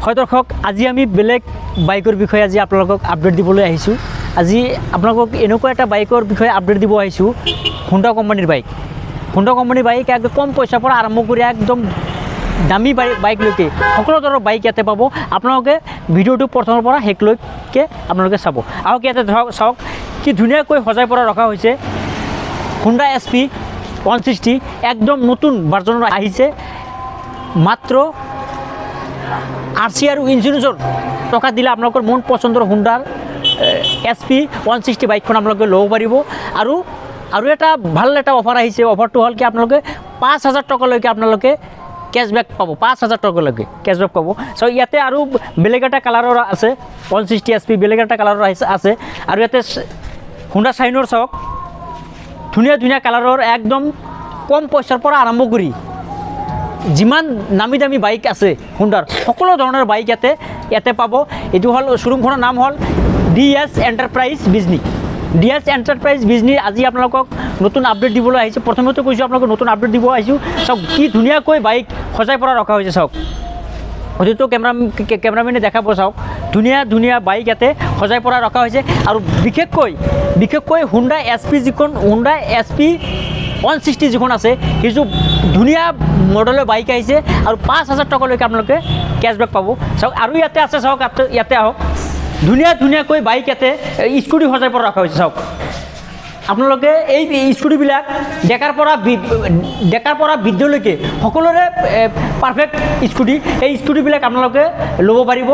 হয় দৰ্শক, আজি আমি বেলেগ বাইকৰ বিষয়ে আজি আপোনালোকক আপডেট দিবলৈ আহিছোঁ। আজি আপোনালোকক এনেকুৱা এটা বাইকৰ বিষয়ে আপডেট দিব আহিছোঁ, হোণ্ডা কোম্পানীৰ বাইক। হোণ্ডা কোম্পানীৰ বাইক একদম কম পইচাৰ পৰা আৰম্ভ কৰি একদম দামী বাইকলৈকে সকলো ধৰণৰ বাইক ইয়াতে পাব। আপোনালোকে ভিডিঅ'টো প্ৰথমৰ পৰা শেষলৈকে আপোনালোকে চাব। আহক, ইয়াতে ধৰক চাওক কি ধুনীয়াকৈ সজাই পৰা ৰখা হৈছে। হোণ্ডা এছ পি 160 একদম নতুন ভাৰ্জনৰ আহিছে। মাত্ৰ আৰ চি আৰু ইঞ্চুৰেঞ্চৰ টকা দিলে আপোনালোকৰ মন পচন্দৰ হোণ্ডাৰ এছ পি 160 বাইকখন আপোনালোকে ল'ব পাৰিব। আৰু এটা ভাল এটা অফাৰ আহিছে। অফাৰটো হ'ল কি, আপোনালোকে 5000 টকালৈকে আপোনালোকে কেছবেক পাব, 5000 টকালৈকে কেছবেক পাব। চ' ইয়াতে আৰু বেলেগ এটা কালাৰৰ আছে, 160 এছ পি বেলেগ এটা কালাৰৰ আহিছে আছে। আৰু ইয়াতে হোণ্ডা চাইনৰ চাওক, ধুনীয়া ধুনীয়া কালাৰৰ, একদম কম পইচাৰ পৰা আৰম্ভ কৰি যিমান নামী দামী বাইক আছে হোণ্ডাৰ, সকলো ধৰণৰ বাইক ইয়াতে পাব। এইটো হ'ল শ্ব'ৰুমখনৰ নাম হ'ল D S enterprise Bijni. D S enterprise Bijni. আজি আপোনালোকক নতুন আপডেট দিবলৈ আহিছোঁ। প্ৰথমতে কৈছোঁ, আপোনালোকক নতুন আপডেট দিব আহিছোঁ। চাওক কি ধুনীয়াকৈ বাইক সজাই পৰা ৰখা হৈছে। চাওক, হয়তো কেমেৰামেনে দেখাব। চাওক, ধুনীয়া ধুনীয়া বাইক ইয়াতে সজাই পৰা ৰখা হৈছে। আৰু বিশেষকৈ হোণ্ডা এছ পি যিখন, হোণ্ডা এছ পি 160 যিখন আছে, সেইটো ধুনীয়া মডেলৰ বাইক আহিছে আৰু 5000 টকালৈকে আপোনালোকে কেছবেক পাব। চাওক, আৰু ইয়াতে আছে, চাওক, ইয়াতে আহক। ধুনীয়া ধুনীয়াকৈ বাইক ইয়াতে স্কুটি সজাই পৰা ৰখা হৈছে। চাওক, আপোনালোকে এই স্কুটিবিলাক ডেকাৰ পৰা বৃদ্ধলৈকে সকলোৰে পাৰফেক্ট স্কুটি। এই স্কুটিবিলাক আপোনালোকে ল'ব পাৰিব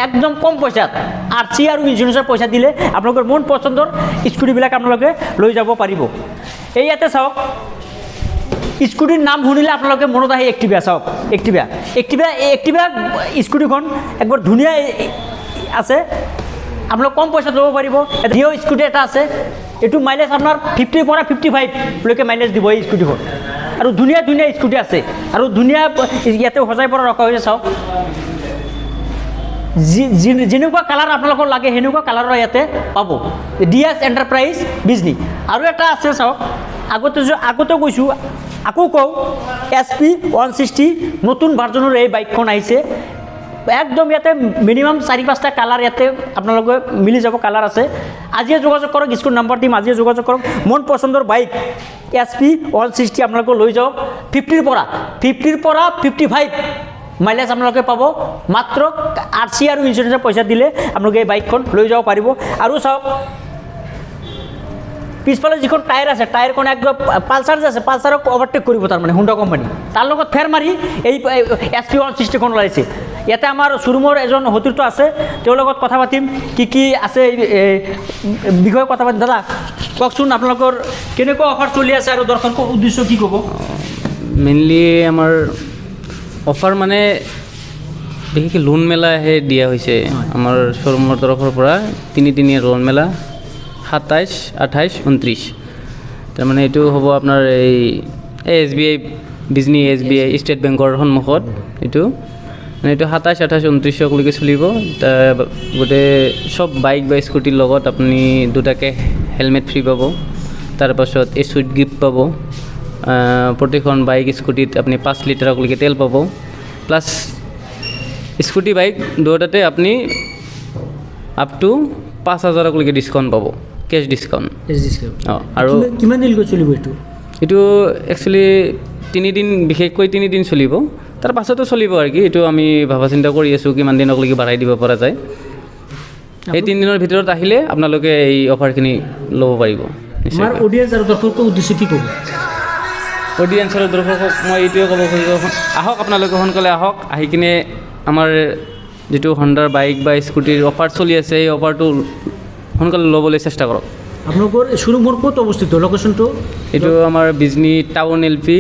একদম কম পইচাত। আৰ চি আৰু ইঞ্চুৰেঞ্চৰ পইচা দিলে আপোনালোকৰ মন পচন্দৰ স্কুটিবিলাক আপোনালোকে লৈ যাব পাৰিব। এই ইয়াতে চাওক, স্কুটিৰ নাম শুনিলে আপোনালোকে মনত আহে এক্টিভা। চাওক, এক্টিভা, এই এক্টিভা স্কুটিখন একবাৰ ধুনীয়া আছে, আপোনালোক কম পইচাত ল'ব পাৰিব। ডিঅ' স্কুটি এটা আছে, এইটো মাইলেজ আপোনাৰ 50ৰ পৰা 55লৈকে মাইলেজ দিব এই স্কুটিখন। আৰু ধুনীয়া ধুনীয়া স্কুটি আছে আৰু ধুনীয়া ইয়াতে সজাই পৰা ৰখা হৈছে। চাওক, যেনেকুৱা কালাৰ আপোনালোকৰ লাগে, সেনেকুৱা কালাৰৰ ইয়াতে পাব, ডি এছ এণ্টাৰপ্ৰাইজ বিজনী। আৰু এটা আছে, চাওক, আগতে কৈছোঁ, আকৌ কওঁ, এছ পি 160 নতুন ভাৰ্জনৰ এই বাইকখন আহিছে। একদম ইয়াতে মিনিমাম চাৰি পাঁচটা কালাৰ ইয়াতে আপোনালোকে মিলি যাব, কালাৰ আছে। আজিয়ে যোগাযোগ কৰক, স্ক্ৰীণ নম্বৰ দিম, আজিয়ে যোগাযোগ কৰক। মন পচন্দৰ বাইক এছ পি 160 আপোনালোকে লৈ যাওক। 50ৰ পৰা 55 মাইলেজ আপোনালোকে পাব। মাত্ৰ আৰ চি আৰু ইঞ্চুৰেঞ্চৰ পইচা দিলে আপোনালোকে এই বাইকখন লৈ যাব পাৰিব। আৰু চাওক, পিছফালে যিখন টায়াৰ আছে, টায়াৰখন একদম পালচাৰ যে আছে, পালচাৰক অভাৰটেক কৰিব। তাৰমানে হোণ্ডা কোম্পানী তাৰ লগত ফেৰ মাৰি এই এছ পি 160খন ওলাইছে। ইয়াতে আমাৰ শ্ব'ৰুমৰ এজন সতীৰ্থ আছে, তেওঁৰ লগত কথা পাতিম, কি কি আছে এই বিষয়ে কথা পাতিম। দাদা, কওকচোন, আপোনালোকৰ কেনেকুৱা অফাৰ চলি আছে আৰু দৰ্শকৰ উদ্দেশ্য কি ক'ব? মেইনলি আমাৰ অফাৰ মানে বিশেষকৈ লোন মেলাহে দিয়া হৈছে আমাৰ শ্ব'ৰুমৰ তৰফৰ পৰা। তিনিদিনীয়া লোন মেলা, 27, 28, 29। তাৰমানে এইটো হ'ব আপোনাৰ এই এছ বি আই, বিজনী এছ বি আই, ষ্টেট বেংকৰ সন্মুখত। এইটো মানে এইটো 27, 28, 29লৈকে চলিব। গোটেই চব বাইক বা স্কুটিৰ লগত আপুনি দুটাকৈ হেলমেট ফ্ৰী পাব, তাৰপাছত এই চুইট গিফ্ট পাব, প্ৰতিখন বাইক স্কুটিত আপুনি 5 লিটাৰলৈকে তেল পাব, প্লাছ স্কুটি বাইক দুয়োটাতে আপুনি আপ টু 5000লৈকে ডিছকাউণ্ট পাব, কেছ ডিছকাউণ্ট। অঁ, আৰু কিমান দিনলৈ চলিব এইটো? এইটো একচুৱেলি 3 দিন, বিশেষকৈ 3 দিন চলিব। তাৰ পাছতো চলিব আৰু কি, এইটো আমি ভাবা চিন্তা কৰি আছোঁ কিমান দিনলৈকে বাঢ়াই দিব পৰা যায়। এই 3 দিনৰ ভিতৰত আহিলে আপোনালোকে এই অফাৰখিনি ল'ব পাৰিব। আমাৰ অডিয়েঞ্চ আৰু দৰ্শকৰ উদ্দেশ্য কি ক'ব? অডিয়েঞ্চৰ দৰ্শকক মই এইটোৱে ক'ব খুজিব, আহক, আপোনালোকে সোনকালে আহক, আহি কিনে আমাৰ যিটো হণ্ডাৰ বাইক বা স্কুটিৰ অফাৰ চলি আছে, এই অফাৰটো সোনকালে ল'বলৈ চেষ্টা কৰক। আপোনালোকৰ শ্ব'ৰুমবোৰ ক'ত অৱস্থিত, লোকেশ্যনটো? এইটো আমাৰ Bijni town L P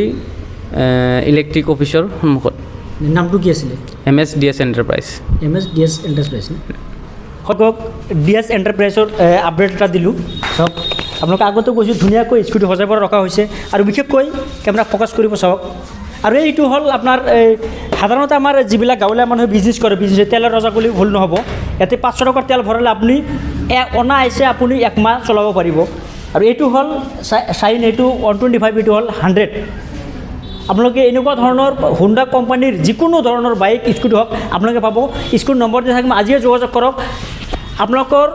electric অফিচৰ সন্মুখত। নামটো কি আছিলে? M S D S enterprise. M S D S enterprise. কওক, ডি এছ এণ্টাৰপ্ৰাইজৰ আপডেট এটা দিলোঁ। চাওক, আপোনালোকে আগতেও কৈছোঁ, ধুনীয়াকৈ স্কুটি সজাই পৰা ৰখা হৈছে আৰু বিশেষকৈ কেমেৰা ফ'কাছ কৰিব, চাওক। আৰু এইটো হ'ল আপোনাৰ এই সাধাৰণতে আমাৰ যিবিলাক গাঁৱলীয়া মানুহে বিজনেছ কৰে, বিজনেছ তেলৰ ৰজা বুলি ভুল নহ'ব। ইয়াতে 500 টকাৰ তেল ভৰালে আপুনি অনায়াসে আপুনি এক মাহ চলাব পাৰিব। আৰু এইটো হ'ল চাইন, এইটো 125, এইটো হ'ল 100। আপোনালোকে এনেকুৱা ধৰণৰ হোণ্ডা কোম্পানীৰ যিকোনো ধৰণৰ বাইক, স্কুটি হওক, আপোনালোকে পাব। স্কুল নম্বৰ দি থাকিম, আজিয়ে যোগাযোগ কৰক। আপোনালোকৰ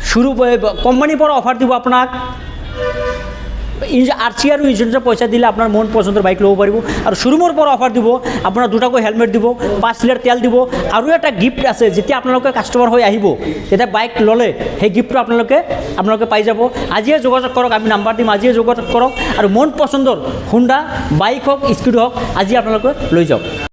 শুৰু কোম্পানীৰ পৰা অফাৰ দিব আপোনাক, আৰ চি আৰু ইঞ্চুৰেঞ্চৰ পইচা দিলে আপোনাৰ মন পচন্দৰ বাইক ল'ব পাৰিব। আৰু শ্ব'ৰুমৰ পৰা অফাৰ দিব, আপোনাৰ দুটাকৈ হেলমেট দিব, 5 লিটাৰ তেল দিব আৰু এটা গিফ্ট আছে। যেতিয়া আপোনালোকে কাষ্টমাৰ হৈ আহিব, তেতিয়া বাইক ল'লে সেই গিফ্টটো আপোনালোকে পাই যাব। আজিয়ে যোগাযোগ কৰক, আমি নাম্বাৰ দিম। আজিয়ে যোগাযোগ কৰক আৰু মন পচন্দৰ হোণ্ডা বাইক হওক, স্কুটি হওক, আজি আপোনালোকে লৈ যাওক।